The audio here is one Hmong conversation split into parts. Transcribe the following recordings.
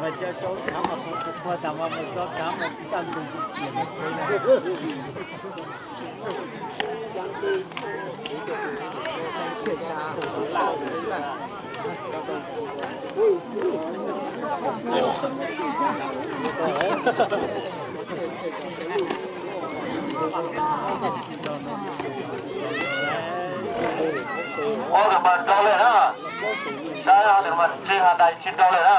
Ob tug mas rau lawm na, sab ob tug mas tsis has dais tsis rau lawm na.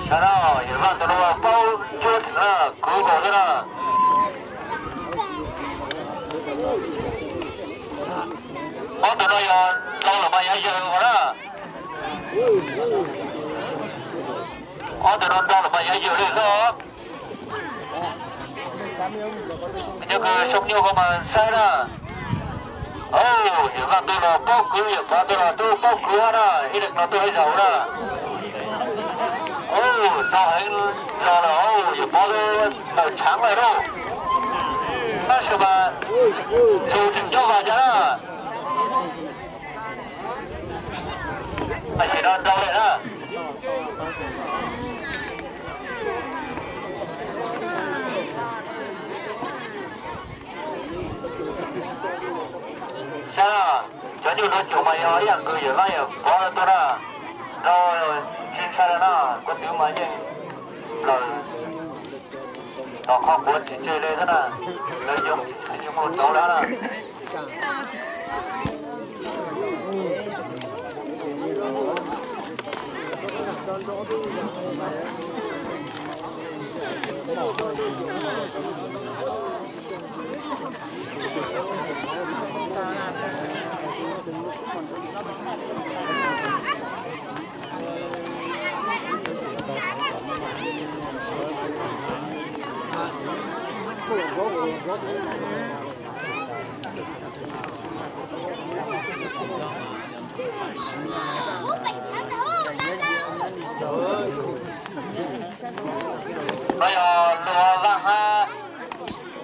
Sab no yawm Vaj tus no paub cuab theem na, kwv nkaus xwb na. Ob tug no yog rau los mas yog yawg na. Ob tug no rau los mas yog yawg li xwb. Nyob kws soo nyuaj koj mas saib na. Yawm Vaj tuaj los paub kwv, yawm Pov tuaj los twb paub kwv na, ib leeg no tuaj ib zaug na. Nto heev los lawm, yawm Pov tawm tshaav lawm lauj. Tab sis mas Xus tseem nyob vas cas na. Tam sim no rau lawm na. Sab, cov nyuj nuav cum mas yog ib yam kws yawm Vaj yawm Pov tuaj na, rau tsis ntshai lawm na, kuv twv mas yeej plaws tom qhov quav tsis tseg li xwb na, lawv yoo tsis mus rauv lawm na. No yog Luag Vaj hab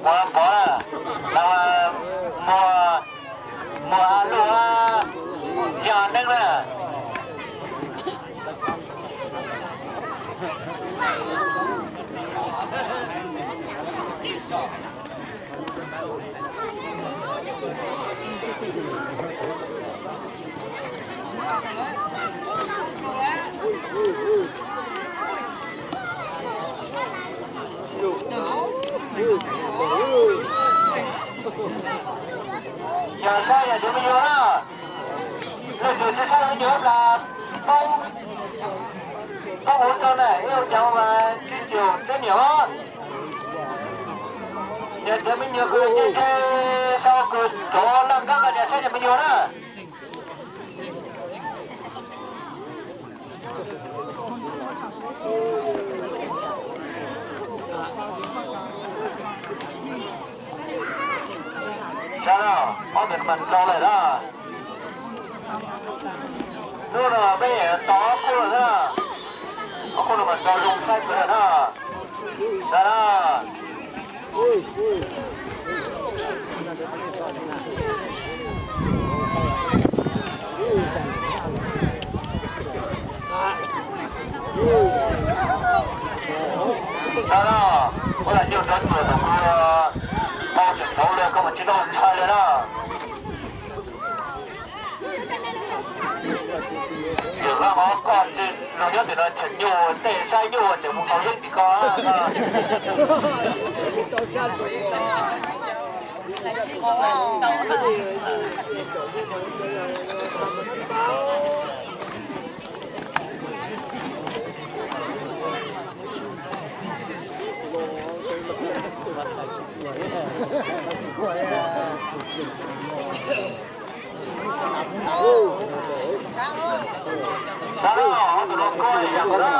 Muas Pov na, los Muas, Muas Luag, Yaj Neeb na. Yog saib yog cov me nyuam na, leej twg tsis saib me nyuam tas poob, poob huv rau na, ib cov mas tsis cum teb niam os. Yog cov me nyuam kws nce ke sau kws rov laj kab qas nias saib yog me nyuam na. Sab no, ob tug mas rau lawm na. Hnub no peb tau ob khub lawm na. Ob khub no mas rau zoo saib kawg na. Sab na. Sab no, ua laj nyuj rov tuaj tom kuv tau tseem tau li koj mas tsis tau ntshai li na. Tseem hlab hov koj tsis lug nyob tim no tseem nyuj tej saib nyuj tseem mus tau yeeb tim koj. Sab no, ob tug no kuj yam nkaus na.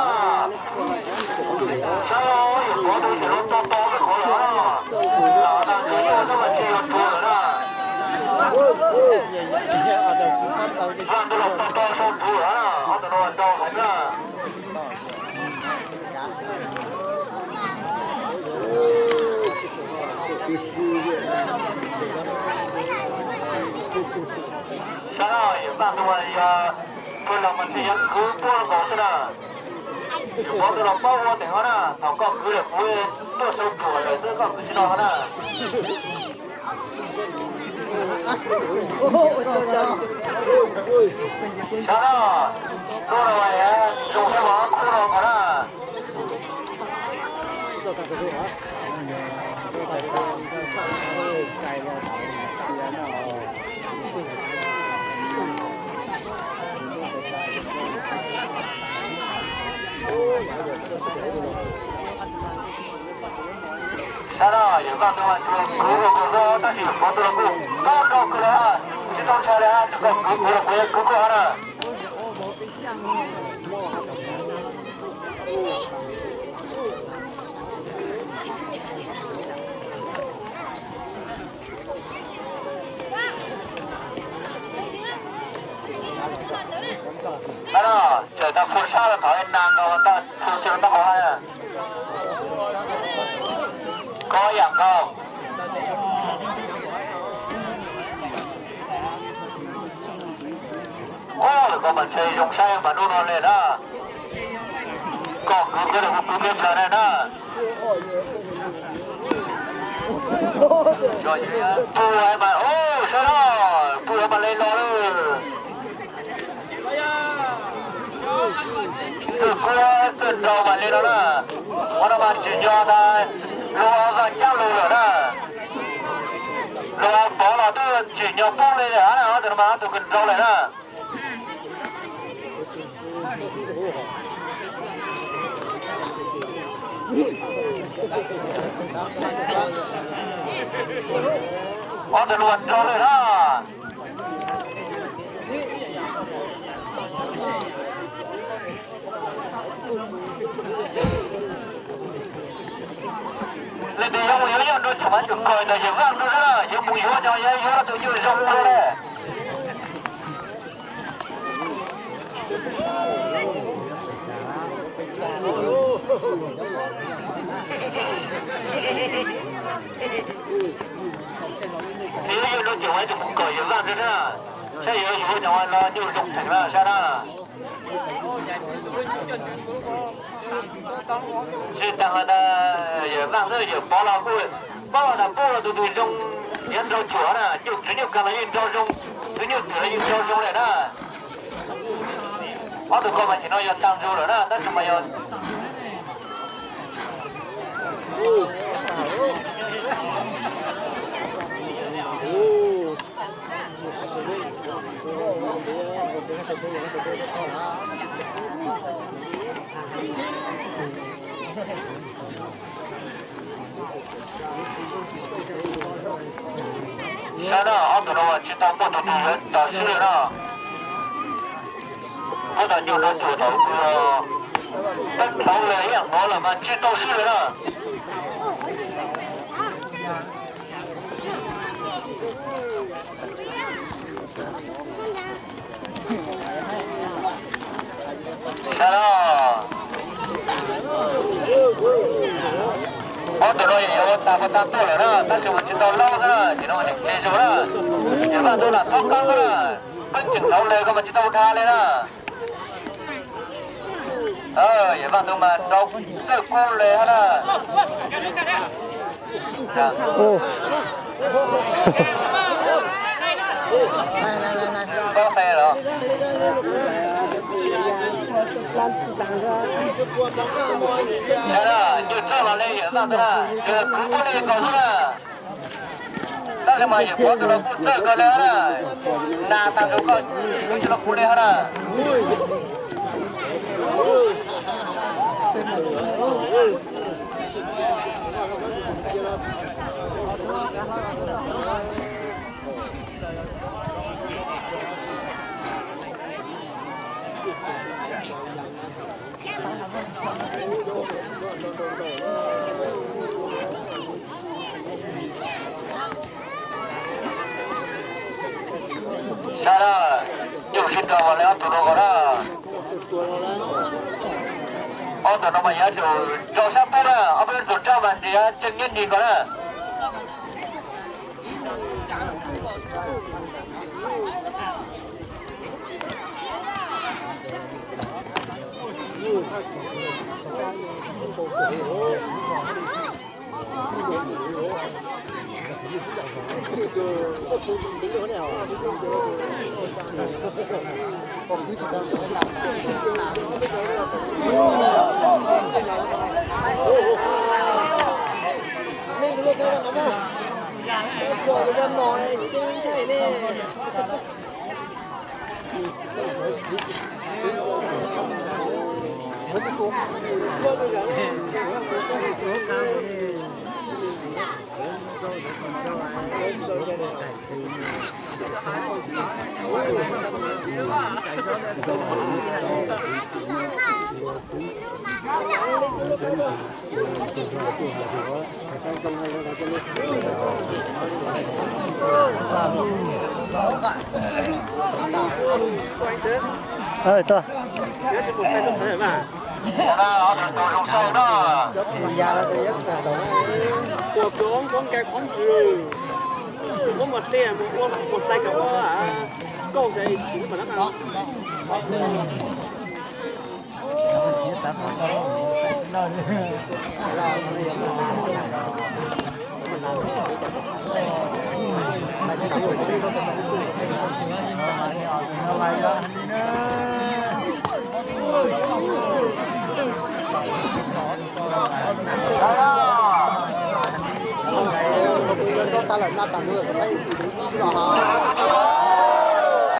Ob tug tsis lub to to kawg qhov lawm na. Lam tas kawg yog tab mas tsis yog rhuav lawm na. Vaj ntawd los to to sau rhuav lawm na, ob tug no nrau heev na. Sab laj yawm Vaj ntawd yog pw los mas ntshe yog kwv puab nkaus xwb na. Yus pov tus los paub ua teem no na, thaum koj kwv lawm kuv tuaj sau ruam lawm xwb, koj kwv tsis tau na. Sab laj, tuaj los zoo sab laj khub no mas na. Sab laj, yawm Vaj ntawd mas tsuas kwv rau kawg, tab sis yawm Pov ntawd los kuj nrau kawg li, tsis tau ntshai li, tsuas koj kwv kuv los kuv yeej kwv koj na. Sab laj, tseem tau phu sab los thaum ib nas nkaus tau phu tsis tau noj qhov na. Koj yam nkaus. Ub, lawv koj mas ntshe zoo saib mas hnub no li na. Koj kwv kiag los kuv kwv kiag nplawg na na. Pw mas, ub, sab laj, pw mas li los lawm. Twb kuj twb nrau mas li no na. Ua no mas tsim nyog tas luag vaj cab lug lawm na. Luag Pov los twb tsim nyog poob li lawm na, ob tug no mas ob tug kws nrau lawm na. Ob tug no mas nrau lawm na. Leej twg yuav mus yuav yog nrau tshum mas tsum kawg ntawm yawm Vaj ntawd xwb, yuav mus yuav cov yuav yuav tus nyuj zoo zoo li. Tsis yuav yog nrau tshum mas tsum mus kawg yawm Vaj ntawd xwb, saib yuav yuav cov no nyuj zoo heev na sab na. Tsis tas has tas yawm Vaj xwb, yawm Pov los kuj paub tas pub los tus twg zoo, yog nrau tshum na, nyuj twm nyuj kag los yeej nrau zoo, twm nyuj twm los yeej nrau zoo li na. Ob tug ko mas nim no yog tag nrho lawm na, tab sis mas yog sab na, ob tug no tsis tau muaj tus twg yuav tau swb li na. Muab tau nyuj nrau tshum thaum twg teeb hlauv li ib yam no los mas tsis tau swb li na. Sab na, ob tug no yog yuav ua tag mas tag tuaj lawm na, tab sis mas tsis tau laub xwb na, ces no nim tsis zoo na. Yawm Vaj ntawd lam txhob qab xwb na, teeb tseem hlauv li koj mas tsis tau dha li na. Yawm Vaj ntawd mas nrau txawj kub li hab na. Nyuj txawj los li yawm Vaj ntawd na, yog kwv puab li nkaus xwb na. Tab sis mas yawm Pov tus no kuj txawj kawg li hab na. Nas tag nrho koj tsis tau kuv li hab na. Ob tug no mas yuav tsum tso sab peb na, ob peb tug raj mas nrhiav tseem nyob nrig ko na.